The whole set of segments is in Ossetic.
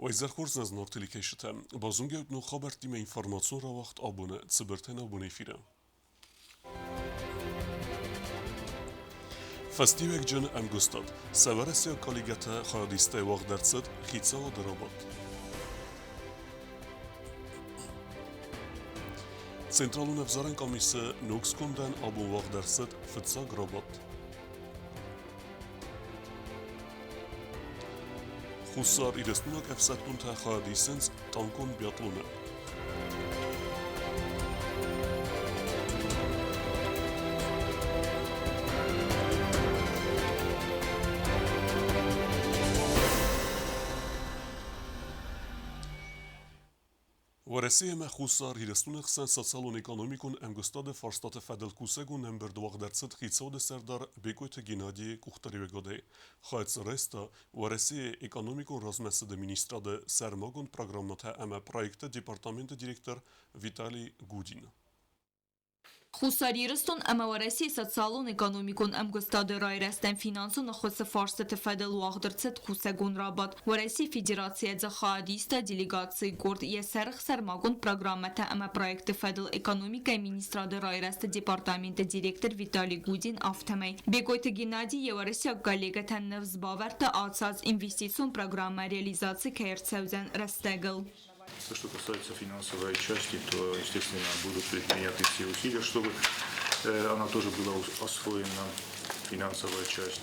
Уӕ хорз, нӕ зынаргъ телекӕсджытӕ! Базонгӕ ут ног хабӕрттимӕ информацион рауагъд абоны цыбыртӕн абоны эфиры. Фӕстиуӕгджын ӕмгуыстад. Сӕ уӕрӕсейаг коллегӕтӕ хайадистӕй уагъд ӕрцыд хицауады рабадт. Централон ӕвзарӕн къамисы ног скондӕн абон уагъд ӕрцыд фыццаг рабадт. Хуссар Ирыстонаг ӕфсӕддонтӕ хайад исынц танкон биатлоны. Уӕрӕсе ӕмӕ Хуссар Ирыстоны хсӕн социалон-экономикон ӕмгуыстады фарстаты фӕдыл кусӕгон ӕмбырд уагъд ӕрцыд хицауады сӕрдар Бекъойты Геннадийы къухдариуӕгадӕй. Хайад сарӕзта Уӕрӕсейы экономикон размӕцыды министрады сӕрмагонд программӕтӕ ӕмӕ проектты департаменты директор Виталий Гудин. Хуссар Ирыстон ӕмӕ Уӕрӕсейы социалон-экономикон ӕмгуыстады райрӕзтӕн финансон ӕххуысы фарстыты фӕдыл уагъд ӕрцыд кусӕгон рабадт. Уӕрӕсейы Федерацийӕ дзы хайад иста делегацийы къорд йӕ сӕргъ сӕрмагонд программӕтӕ ӕмӕ проектты фӕдыл экономикӕйы министрады райрӕзты департаменты директор Виталий Гудин, афтӕмӕй. Бекъойты Геннадий йӕ уӕрӕсейаг коллегӕтӕн ныфс бавӕрдта, ацы аз инвестицион программӕ реализаци кӕй ӕрцӕудзӕн рӕстӕгыл. Все, что касается финансовой части, то, естественно, будут предприняты все усилия, чтобы она тоже была освоена, финансовая часть.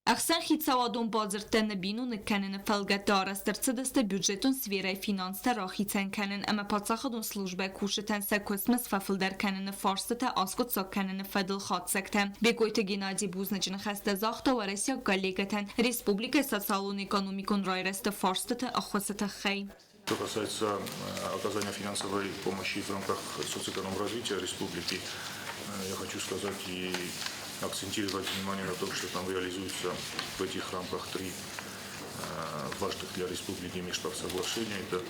Ӕхсӕнхицауадон бадзырдтӕ ныббиноныг кӕныны фӕлгӕтты арӕзт ӕрцыдысты бюджетон сферӕйы финанстӕ рахицӕн кӕнын ӕмӕ паддзахадон службӕйы кусджытӕн сӕ куыстмызд фӕфылдӕр кӕныны фарстытӕ аскъуыддзаг кӕныны фӕдыл хатдзӕгтӕ. Бекъойты Геннадий бузныджы ныхӕстӕ загъта уӕрӕсейаг коллегӕтӕн республикӕйы социалон-экономикон райрӕзты фарстыты ӕххуысы тыххӕй. Что касается оказания финансовой помощи в рамках соцэкономразвития республики, я хочу сказать и акцентировать внимание на том, что там реализуются в этих рамках три важных для республики межправсоглашения. Это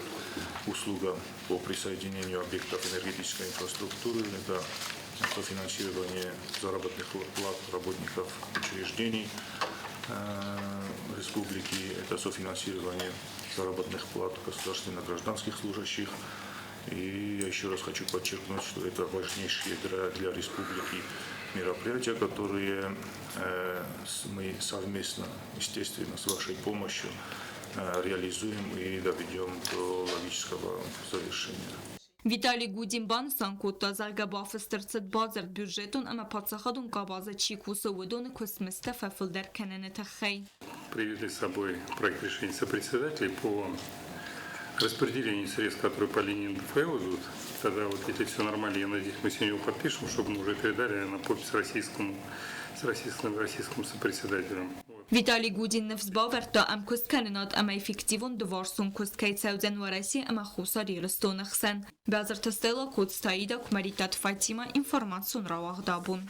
услуга по присоединению объектов энергетической инфраструктуры, это софинансирование заработных плат работников учреждений республики, это софинансирование заработных плат государственных гражданских служащих. И я еще раз хочу подчеркнуть, что это важнейшие для республики мероприятия, которые мы совместно, естественно, с вашей помощью реализуем и доведем до логического завершения. Виталий Гудин банысан кодта, зӕгъгӕ, бафыст ӕрцыд бадзырд бюджетон ӕмӕ паддзахадон къабазы чи кусы, уыдоны куыстмыздтӕ фӕфылдӕр кӕныны тыххӕй. Привезли с собой проект решения сопредседателей по распределению средств, которые по линии НДФЛ идут. Тогда вот, если все нормально, я надеюсь, мы сегодня его подпишем, чтобы мы уже передали на подпись российскому, с российским, российскому сопредседателю. Виталий Гудин ныфс бавӕрдта, ӕмкуысткӕнынад ӕмӕ эффективон дыварсон куыст кӕй цӕудзӕн Уӕрӕсе ӕмӕ Хуссар Ирыстоны хсӕн. Базырты Стелла, Коцты Аида, Куымӕридтаты Фатимӕ, информацион рауагъд абон.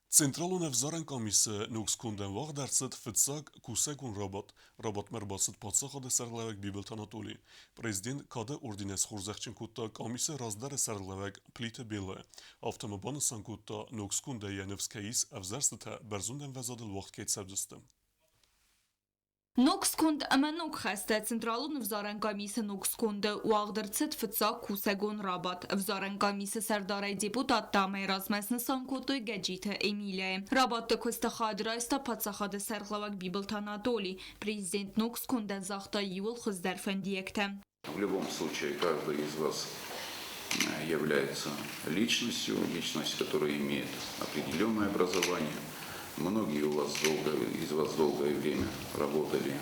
Централон ӕвзарӕн къамисы ног скондӕн уагъд ӕрцыд фыццаг кусӕгон рабадт. Рабадтмӕ ӕрбацыд паддзахады сӕргълӕууӕг Бибылты Анатоли. Президент Кады орденӕй схорзӕхджын кодта къамисы раздӕры сӕргълӕууӕг Плиты Беллӕ. Афтӕ ма банысан кодта, ног скондӕй йӕ ныфс кӕй ис, ӕвзӕрстытӕ бӕрзонд ӕмвӕзадыл уагъд кӕй цӕудзысты. Ног сконд ӕмӕ ног хӕстӕ Централон ӕвзарӕн къамисы ног сконды уагъд ӕрцыд фыццаг кусӕгон рабадт. Ӕвзарӕн къамисы сӕрдарӕй депутаттӕ амӕй размӕ снысан кодтой Гӕджиты Эмилияйы. Рабадты куысты хайад райста паддзахады сӕргълӕууӕг Бибылты Анатоли. Президент ног скондӕн загъта иууыл хуыздӕр фӕндиӕгтӕ. В любом случае, каждый из вас является личностью, личность, которая имеет определенное образование. Многие у вас долго, из вас долгое время работали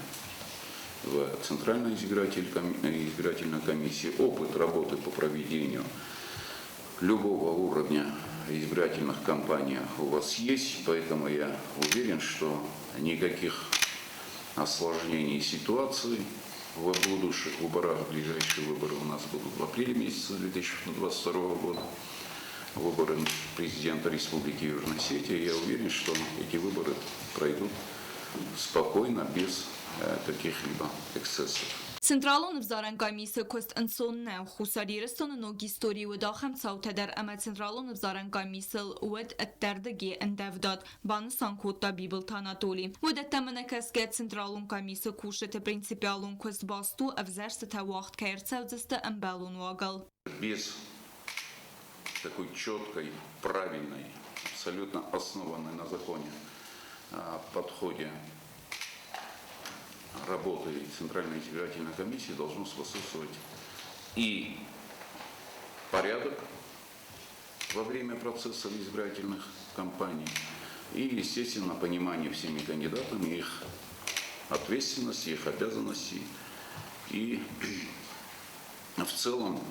в Центральной избирательной комиссии. Опыт работы по проведению любого уровня избирательных кампаний у вас есть, поэтому я уверен, что никаких осложнений ситуации в будущих выборах, ближайшие выборы у нас будут в апреле месяце 2022 года, выборы президента Республики Южная Осетия. Я уверен, что эти выборы пройдут спокойно, без каких-либо эксцессов. Централон ӕвзарӕн къамисы куыст ӕнцон нӕу. Хуссар Ирыстоны ног историйы уыд ахӕм цаутӕ дӕр ӕмӕ Централон ӕвзарӕн къамисыл уӕд ӕддӕрдыгӕй ӕндӕвдад, банысан кодта Бибылты Анатоли. Уыдӕттӕм ӕнӕкӕсгӕ Централон къамисы кусджыты принципиалон куыст баст у ӕвзӕрстытӕ уагъд кӕй ӕрцӕудзысты ӕмбӕлон уагыл. Без такой четкой, правильной, абсолютно основанной на законе подходе работы Центральной избирательной комиссии должно способствовать и порядок во время процесса избирательных кампаний, и, естественно, понимание всеми кандидатами их ответственности, их обязанностей. И в целом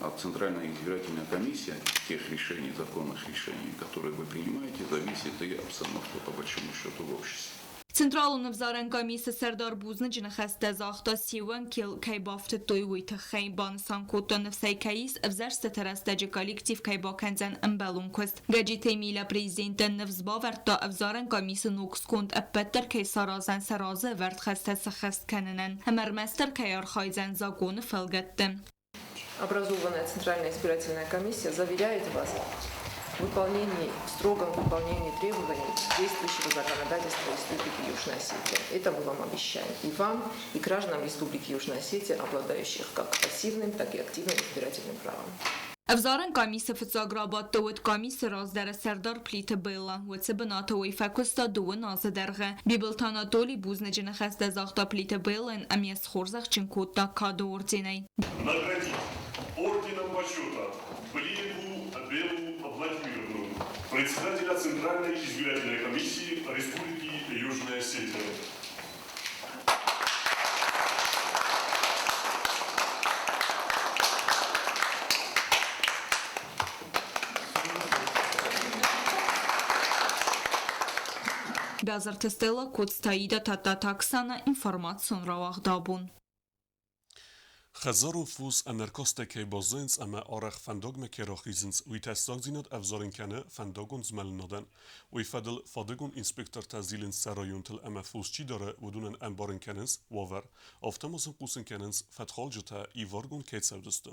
от Центральной избирательной комиссии, от тех решений, законных решений, которые вы принимаете, зависит и обстановка, по большому счету, в обществе. Централон ӕвзарӕн къамисы сӕрдар бузныджы ныхӕстӕ загъта се уӕнкыл кӕй бафтыдтой, уый тыххӕй. Банысан кодта, ныфсӕй кӕй ис, ӕвзӕрстыты рӕстӕджы коллектив кӕй бакӕндзӕн ӕмбӕлон куыст. Гӕджиты Эмиля президентӕн ныфс бавӕрдта, ӕвзарӕн къамисы ног сконд ӕппӕт дӕр кӕй сараздзӕн сӕ разы ӕвӕрд хӕстӕ сӕххӕст кӕнынӕн ӕмӕ ӕрмӕстдӕр кӕй архайдзӕн законы фӕлгӕтты. Образованная Центральная избирательная комиссия заверяет вас в выполнении, в строгом выполнении требований действующего законодательства Республики Южная Осетия. Это мы вам обещаем. И вам, и гражданам Республики Южная Осетия, обладающих как пассивным, так и активным избирательным правом. Ӕвзарӕн къамисы фыццаг рабадты уыд къамисы раздӕры сӕрдар Плиты Белла. Уыцы бынаты уый фӕкуыста дыууын азы дӕргъы. Бибылты Анатоли бузныджы ныхӕстӕ загъта Плиты Беллайӕн ӕмӕ йӕ схорзӕхджын кодта кады орденӕй. Наградить орденом почета Плиеву Беллу Владимировну, председателя Центральной избирательной комиссии Республики Южная Осетия. Бязырты Стелла, Коцты Аида, Тадтаты Оксана, информацион рауагъдабон. Хӕдзарон фос ӕнӕркастӕй кӕй баззайынц ӕмӕ арӕх фӕндагмӕ кӕй рахизынц, уый тӕссагдзинад ӕвзарын кӕны фӕндагон змӕлынадӕн. Уый фӕдыл фадыгон инспектортӕ зилынц сӕ районтыл ӕмӕ фос чи дары, уыдонӕн ӕмбарын кӕнынц уавӕр. Афтӕ ма сын хъусын кӕнынц, фӕтхалджытӕ иваргонд кӕй цӕудзысты.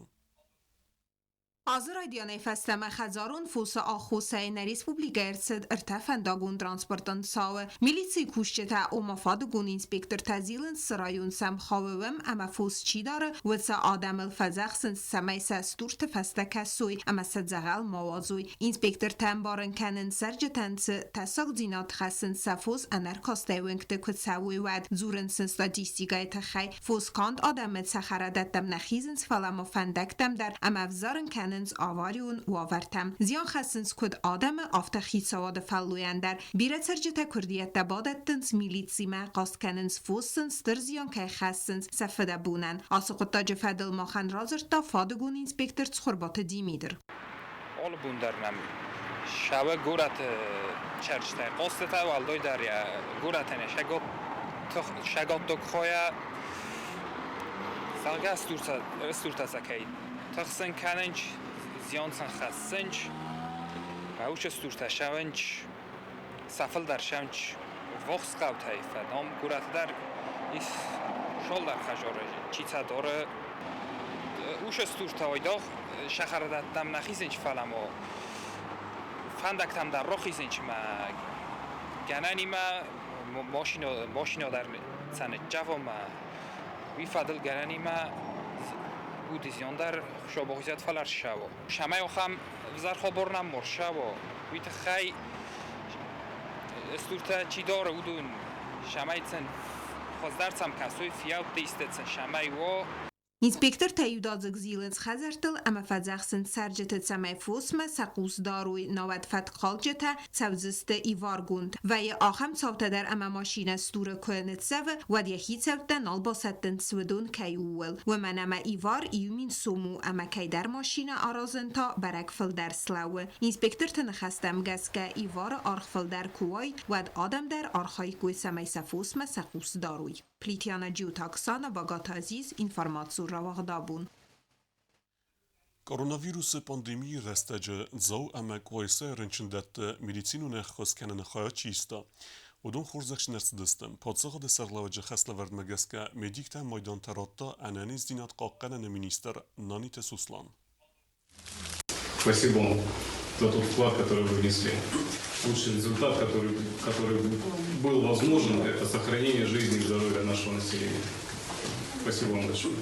Азы райдианӕй фӕстӕмӕ хӕдзарон фосы аххосӕй нӕ республикӕйы ӕрцыд ӕртӕ фӕндагон транспортон цауы. Милицийы кусджытӕ, ома фадыгон инспектортӕ зилынц цы район сӕм хауы, уым ӕмӕ фос чи дары, уыцы адӕмыл фӕдзӕхсынц, цӕмӕй сӕ стурты фӕстӕ кӕсой ӕмӕ сӕ дзӕгъӕл ма уадзой. Инспектортӕ ӕмбарын кӕнынц цӕрджытӕн цы тӕссагдзинад хӕссынц сӕ фос ӕнӕркастӕй уынгты куы цӕуой, уӕд. Дзурынц сын статистикӕйы тыххӕй. Фос канд адӕмы цӕхӕрадӕттӕм нӕ хизынц, фӕлӕ ма фӕндӕгтӕм дӕр ӕмӕ ӕвзарын кӕнынц аварион уавӕртӕм. Зиан хӕссынц куыд адӕмы, афтӕ хицауады фӕллойӕн дӕр. Бирӕ цӕрджытӕ куырдиӕттӕ бадӕттынц милицимӕ, хъаст кӕнынц фос сын стыр зиан кӕй хӕссынц сӕ фыдӕбонӕн. Ацы хъуыддаджы фӕдыл махӕн радзырдта фадыгон инспектор Цхуырбаты Димитр. Алы бон дӕр нӕм сӕуы горӕты цӕрджытӕй хъостытӕ, уӕлдайдӕр йӕ горӕтӕн йӕ сӕгӕттог хойӕ, зӕгъгӕ, стуртӕ сӕ кӕй тыхсын кӕнынц, зиан сын хӕссынц, уыцы стуртӕ сӕвынц, сӕ фылдӕр сӕвынц ввахс хъӕутӕй, фӕдам горӕты дӕр ис цалдӕр хӕдзары, чи сӕ дары. Уыцы стуртӕ айдагъ сахарадӕттӕм нӕ хизынц, фӕлӕ ма фӕндӕгтӕм дӕр рахизынц мӕ гӕнӕнимӕ машинӕ дӕр сӕ ныццӕва мӕ уый фӕдыл гӕнӕнимӕ уды зиан дӕр хуыцау фӕлӕ ссӕуа. Цӕмӕй ахӕм ӕвзӕр хабар нӕм ма рцӕуа, уый тыххӕй стуртӕ чи дары, уыдон цӕмӕй сын хуыздӕр сӕм кӕсой, фиййӕутты исты сын цӕмӕй уа. Инспектортӕ иудадзыг зилынц хӕдзӕрттыл ӕмӕ фӕдзӕхсынц цӕрджыты, цӕмӕй фосмӕ сӕ хъус дарой, науӕд фӕткхалджытӕ цӕудзысты иваргонд. Вӕййы ахӕм цаутӕ дӕр ӕмӕ машинӕ стуры куы ныццӕвы, уӕд йӕ хицӕуттӕ нал басӕттынц, уыдон кӕй ууыл. Уымӕн ӕмӕ ивар 1000 сом у ӕмӕ кӕйдӕр машинӕ аразын та бӕрӕг фылдӕр слӕууы. Инспекторты ныхӕстӕм гӕсгӕ ивары аргъ фылдӕр куы уаид, уӕд адӕм дӕр архаиккой, цӕмӕй сӕ фосмӕ сӕ хъус дарой. Плитиана Джиоты Оксана, Багаты Азиз, информацион рауагъдабон. Коронавирусы пандемийы рӕстӕджы Дзау ӕмӕ Къуайсайы рынчындӕтты медицинон ӕххуыс кӕныны хайад чи иста, Уыдон хорзӕхджын ӕрцыдысты. Паддзахады сӕргълӕууӕджы хӕслӕвӕрдмӕ гӕсгӕ медиктӕн майдантӕ радта ӕнӕниздзинад хъахъхъӕныны министр Наниты Суслан. Спасибо вам за тот вклад, который вы внесли. Лучший результат, который был возможен, это сохранение жизни и здоровья нашего населения. Спасибо вам большое.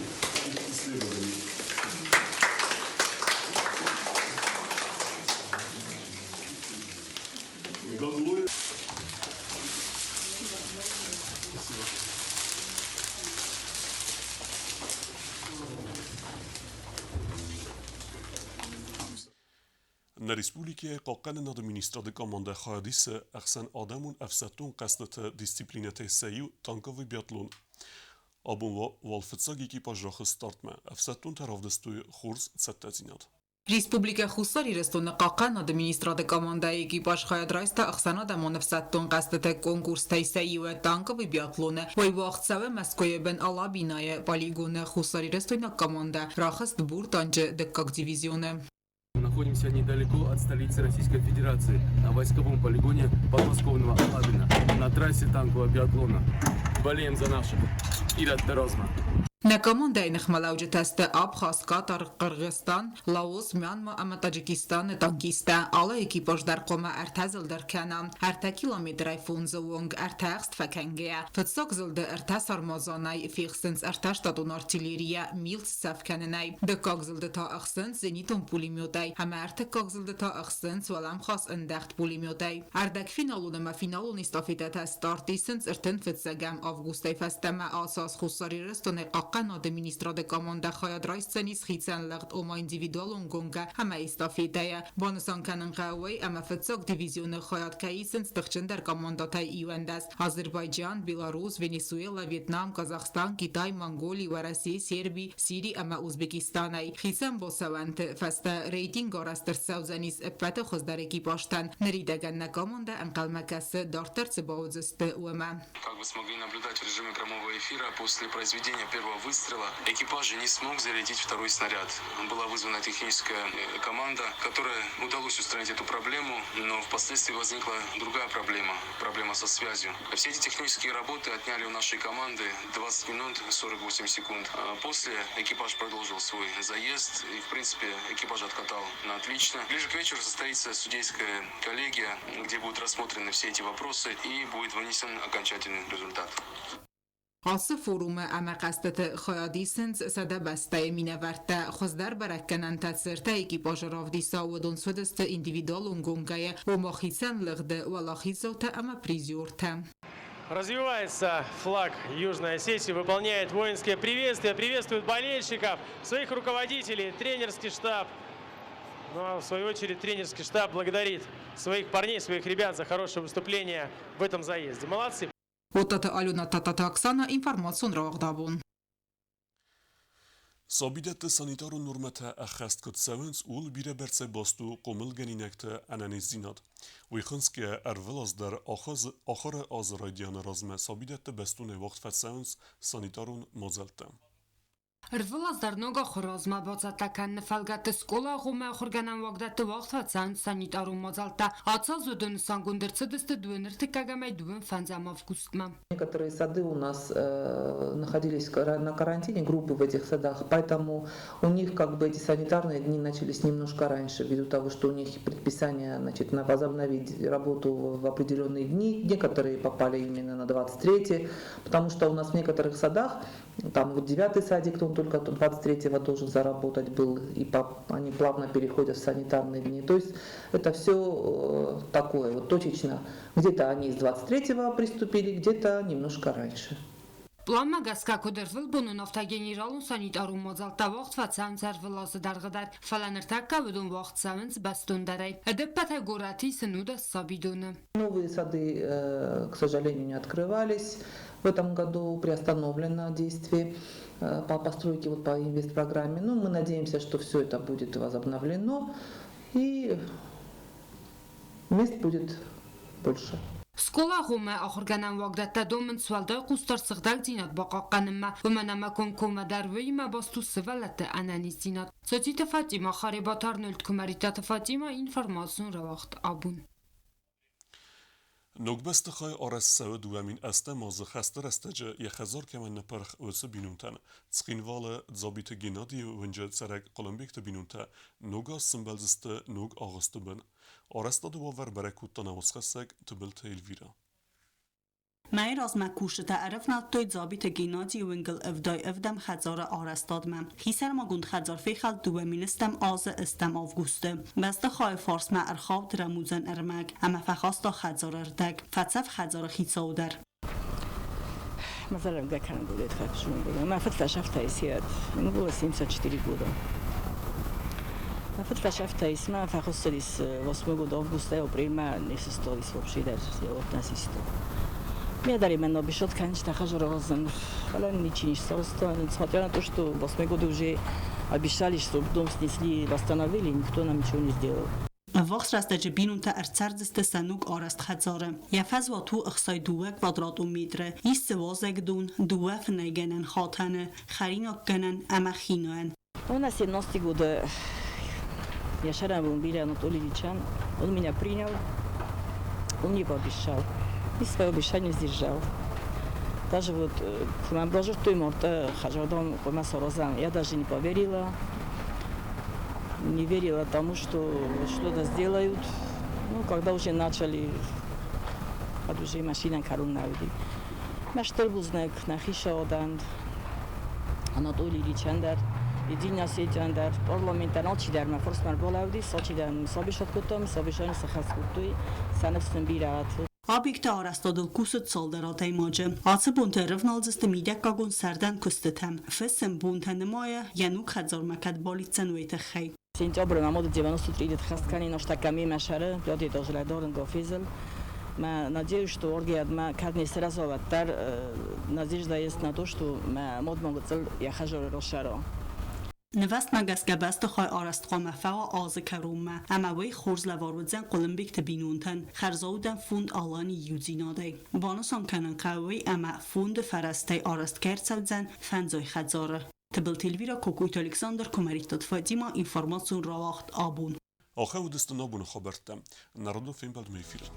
Нӕ республикӕйы хъахъхъӕнынады министрады командӕ хайад исы ӕхсӕнадӕмон ӕфсӕддон хъӕзтыты дисциплинӕтӕй сӕ иу танковый биатлон. Абон уал фыццаг экипаж рахызт стартмӕ. Ӕфсӕддонтӕ равдыстой хорз цӕттӕдзинад. Республикӕ Хуссар Ирыстоны Хъахъхъӕнады министрады командӕйы экипаж хайад райста ӕхсӕнадӕмон ӕфсӕддон хъӕзтыты конкурстӕй сӕ иуы танковый биатлоны. Уый уагъд цӕуы Мӕскуыйы бын Алабинайы полигоны хуссарирыстойнаг командӕ рахызт бур танчы дыккаг дивизионы. Находимся недалеко от столицы Российской Федерации, на войсковом полигоне подмосковного Алабина, на трассе танкового биатлона. Болеем за наших. Ирӕтты размӕ! Нӕ командӕйы ныхмӕлӕуджытӕ сты Абхаз, Катар, Хъыргъыстан, Лаос, Мьянма ӕмӕ Таджикистаны танкисттӕ. Алы экипаж дӕр хъуамӕ ӕртӕ зылды ӕркӕна ӕртӕ километрӕй фондзы онг ӕртӕ ӕхст фӕкӕнгӕйӕ. Фыццаг зылды ӕртӕ сармадзанӕй фехсынц ӕртӕ штатон артиллерийӕ милц цӕф кӕнынӕй. Дыккаг зылды та ӕхсынц зенитон пулеметӕй ӕмӕ ӕртыккаг зылды та ӕхсынц уӕлӕмхас ӕндӕхт пулеметӕй. Ӕрдӕгфиналон ӕмӕ финалон эстафетӕтӕ старт исынц 35 августӕй фӕстӕмӕ ацы аз Хуссар Ирыстоны Хъахъхъӕнады министрады командӕ хайад райсдзӕнис хицӕн лӕгъд, ома индивидуалон гонкӕ ӕмӕ эстафетӕйӕ. Банысан кӕнын хъӕуы, ӕмӕ фыццаг дивизионы хайад кӕй исынц тыхджындӕр командӕтӕй 11 Азербайджан, Беларус, Венесуэла, Вьетнам, Казахстан, Китай, Монголи, Уӕрӕсе, Серби, Сири ӕмӕ Узбекистанӕй. Хицӕн бацӕуӕнты фӕстӕ рейтинг арӕзт ӕрцӕудзӕнис ӕппӕты хуыздӕр экипажтӕн. Ныридӕгӕн нӕ командӕ ӕнхъӕлмӕ кӕсы, дарддӕр цы бауыдзысты, уымӕ. Как вы смогли наблюдать в режиме прямого эфира, после произведения первого выстрела экипаж не смог зарядить второй снаряд. Была вызвана техническая команда, которой удалось устранить эту проблему, но впоследствии возникла другая проблема, проблема со связью. Все эти технические работы отняли у нашей команды 20 минут 48 секунд. После экипаж продолжил свой заезд и, в принципе, экипаж откатал на отлично. Ближе к вечеру состоится судейская коллегия, где будут рассмотрены все эти вопросы и будет вынесен окончательный результат. Ацы форумы ӕмӕ хъӕзтыты хайад исынц 100 бӕстӕйы минӕвӕрттӕ. Хуыздӕр бӕрӕггӕнӕнтӕ цы ӕртӕ экипажы равдиса, уыдон цыдысты индивидуалон гонкӕйы, ома хицӕн лыгъды уӕлахиздзаутӕ ӕмӕ призертӕ. Развивается флаг Южной Осетии, выполняет воинское приветствие, приветствует болельщиков, своих руководителей, тренерский штаб. Ну а в свою очередь тренерский штаб благодарит своих парней, своих ребят за хорошее выступление в этом заезде. Молодцы! Оттаты Алена, Тататы Оксана, информацион рауагъд абон. Сабидӕтты санитарон нормӕтӕ ӕххӕст куыд цӕуынц, ууыл бирӕбӕрцӕй баст у хъомылгӕнинӕгты ӕнӕниздзинад. Уый хынцгӕйӕ ӕрвылаз дӕр ахуыры азы райдианы размӕ сабидӕтты бӕстонӕй уагъд фӕцӕуынц санитарон мадзӕлттӕ. Ӕрвылаз дӕр ног ахуыры азмӕ бацӕттӕ кӕныны фӕлгӕтты скъола-агъоммӕ ахуыргӕнӕн уагдӕтты уагъд фӕцӕуынц санитарон мадзӕлттӕ. Ацы аз уыдон нысангонд ӕрцыдысты дыууын ӕртыккӕгӕмӕй дыууын фӕндзӕм августмӕ. Некоторые сады у нас находились на карантине, группы в этих садах, поэтому у них как бы эти санитарные дни начались немножко раньше, ввиду того, что у них предписание, значит, на возобновить работу в определенные дни. Некоторые попали именно на 23, потому что у нас в некоторых садах, там вот девятый садик, он только 23-го должен заработать был, и они плавно переходят в санитарные дни. То есть это все такое вот точечно. Где-то они с 23-го приступили, где-то немножко раньше. Пъланмӕ гӕсгӕ куыд ӕрвылбонон, афтӕ генералон санитарон мадзӕлттӕ уагъд фӕцӕуынц ӕрвылазы дӕргъы дӕр, фӕлӕ ныртӕккӕ уыдон уагъд цӕуынц бӕстондӕрӕй. Ӕдӕппӕтӕй горӕты исы 19 сабидоны. Новые сады, к сожалению, не открывались. В этом году приостановлено действие по постройке вот по инвестпрограмме. Но мы надеемся, что все это будет возобновлено и мест будет больше. Скъола-агъоммӕ ахуыргӕнӕн уагдӕттӕ домынц уӕлдай хъусдард сыгъдӕгдзинад бахъахъхъӕнынмӕ, уымӕн ӕмӕ комкоммӕ дӕр уыимӕ баст у сывӕллӕтты ӕнӕниздзинад. Цоциты Фатимӕ, Харебаты Арнольд, Куымӕридтаты Фатимӕ, информацион рауагъд абон. Ног бӕстыхай арӕзт цӕуы 2008 азы хӕсты рӕстӕджы йӕ хӕдзар кӕмӕн ныппырх, уыцы бинонтӕн. Цхинвалы Дзабиты Геннадийы уынджы цӕрӕг Хъуылымбегты бинонтӕ ног аз сӕмбӕлдзысты ног агъуысты бын. Арӕзтады уавӕр бӕрӕг кодта нӕ уацхӕссӕг Тыбылты Эльвирӕ. Мӕйы размӕ кусджытӕ ӕрӕвнӕлдтой Дзабиты Геннадийы уынгыл 77-ӕм хӕдзары арӕзтадмӕ. Хисӕрмагонд хӕдзар фехӕлд 2000 азы ӕстӕм августы. Бӕстыхайы фарсмӕ ӕрхауд рӕмудзӕн ӕрмӕг ӕмӕ фӕхаста хӕдзары рдӕг. Фӕцӕф хӕдзары хицау дӕр. Мӕ зӕрдӕ кӕнын будет хӕфсун. Мӕ фыд фесӕфтӕй сиат. Ему было 74 года. Мӕ фыд фесӕфтӕй, мӕ фӕхуссыдис 8 года августа, апрельмӕ не сыстадис вообще даже 19 Мне обещал, конечно, хожу але ничего не стало. Несмотря на то, что 8 года уже обещали, чтобы дом снесли и восстановили, никто нам ничего не сделал. Ӕввахс рӕстӕджы бинонтӕ ӕрцӕрдзысты сӕ ног арӕзт хӕдзары. Йӕ фӕзуат у 62 квадратон метры. Ис дзы уазӕгдон, дыууӕ фынӕйгӕнӕн хатӕны, хӕринаггӕнӕн ӕмӕ хинайӕн. У нас 17 года я Шарам Биря Анатольевича. Он меня принял, он мне пообещал. И свое обещание сдержал. Даже вот к нам даже той морта хажадон я даже не поверила. Не верила тому, что что-то сделают. Ну, когда уже начали, уже машина карун наведи. Маш бузнаг нахиша Анатолий Ильичан Единая Осетия дӕр, парламент алчидӕр мӕ фарсмӕ ӕрбалӕууыди, алчидӕр сабисад кодта, сабисаны сӕххӕст кодтой, сӕ ныфс сын бирӕ Объекты арӕзтадыл кусы цалдӕр адӕймаджы. Ацы бонты ӕрӕвналдзысты мидӕггагон сӕрдӕн куыстытӕм. Фысым бонтӕ нымайы, йӕ ног хӕдзармӕ кӕд балидздзӕн, уый тыххӕй. Сентябрь ма 93 хӕсткани ноштаками машары, пятый тоже ладорн гофизел. Ма надеюсь, что оргиад ма кад не сразу аватар, надежда есть на то, что ма мод могут я хожу рошаро. Нывӕстмӕ гӕсгӕ бӕстыхай арӕзт хъуамӕ фӕуа азы кӕронмӕ ӕмӕ уый хорз лӕвар уыдзӕн Хъуылымбегты бинонтӕн хӕрзаудӕн фонд Алани иудзинадӕй. Банысан кӕнын хъӕуы уый, ӕмӕ фонды фӕрӕзтӕй арӕзт кӕй ӕрцӕудзӕн фӕндзай хӕдзары. Тыбылты Эльвира, Кокойты Александр, Куымӕридтаты Фатимӕ, информацион рауагъд Абон. Ахӕм уыдысты нӕ абоны хабӕрттӕ. Народон фембӕлдмӕ эфиры.